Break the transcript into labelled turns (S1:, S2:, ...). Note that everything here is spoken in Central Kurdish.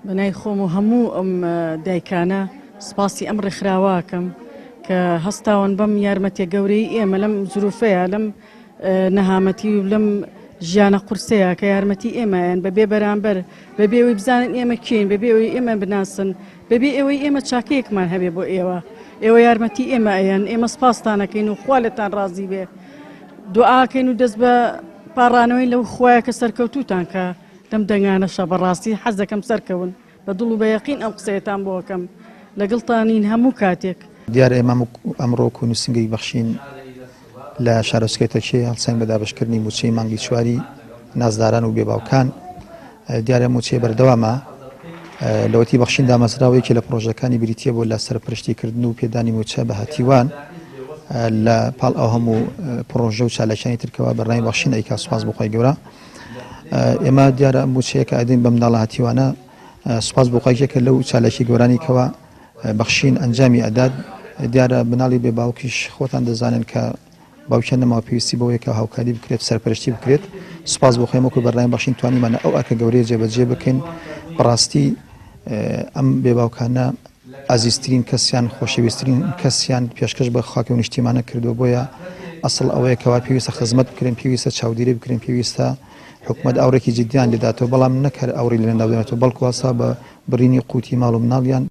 S1: بەنای خۆم و هەموو ئەم دایکانە سپاسی ئەم ڕێکخراوە ئەکەم کە هەستاون بەم یارمەتیە گەورەی ئێمە لەم زروفەیە لەم نەهامەتی و لەم ژیانە قورسەیە کە یارمەتی ئێمەیان بە بێ بەرامبەر بە بێ ئەوەی بزانن ئێمە کێین بە بێ ئەوەی ئێمە بناسن بە بێ ئەوەی ئێمە چاکەیەکمان هەبێ بۆ ئێوە ئێوە یارمەتی ئێمە ئەیەن ئێمە سپاستانەکەین و خوا لێتان ڕازی بێ دوعاکەین و دەست بە پاڕانەوەی لەو خوایە کە سەرکەوتوتان کە لەم دەنگانەشە بەڕاستی حەز دەکەم سەرکەون بە دڵ و بە یەقین ئەم قسەیەتان بۆ ئەکەم لەگڵتانین هەموو کاتێک.
S2: دیارە ئێمە ئەمڕۆ وەکو نووسینگەی بەخشین لە شارۆچکەی تەکیە هەڵساین بە دابەشکردنی مووچەی مانگی چواری نازداران و بێباوکان. دیارە مووچەی بەردەوامە لەوەتی بەخشین دامەزراوە یەکێ لە پڕۆژەکانی بریتییە بۆ لە سەرپەرشتیکردن و پێدانی مووچە بە هەتیوان لە پاڵ ئەو هەموو پڕۆژە و چالاکیانی ترکەوە بەرنامەی بەخشین ئەیکا سوپاس بۆ خوای گەورە. ئێمە دیارە ئەم مووچەیە کە ئەدەین بە منداڵە هەتیوانە سوپاس بۆ خوای یەکێکە لەو چالاکی گەورانی کەوا بەخشین ئەنجامی ئەدات دیارە مناڵی بێ باوکیش خۆتان دەزانن کە باوکیان نەماوە پێویستی بەوەیە کە هاوکاری بکرێت سەرپەرشتی بکرێت سوپاس بۆ خۆی وەکو بەرنامەی بەخشین توانیمانە ئەو ئەرکە گەورەیە جێبەجێ بکەین بەڕاستی ئەم بێ باوکانە ئازیزترین کەسیان، خۆشەویسترین کەسیان پێشکەش بە خاک و نیشتیمانە کردووە، بۆیە ئەسڵ ئەوەیە کەوا پێویستە خزمەت بکرێن، پێویستە چاودێری بکرێن، پێویستە حکومەت ئاوڕێکی جدیان لێداتەوە، بەڵام نەک هەر ئاوڕی لێ نەداونەتەوە، بەڵکو هەستا بە بڕینی قوتی ماڵ و مناڵیان.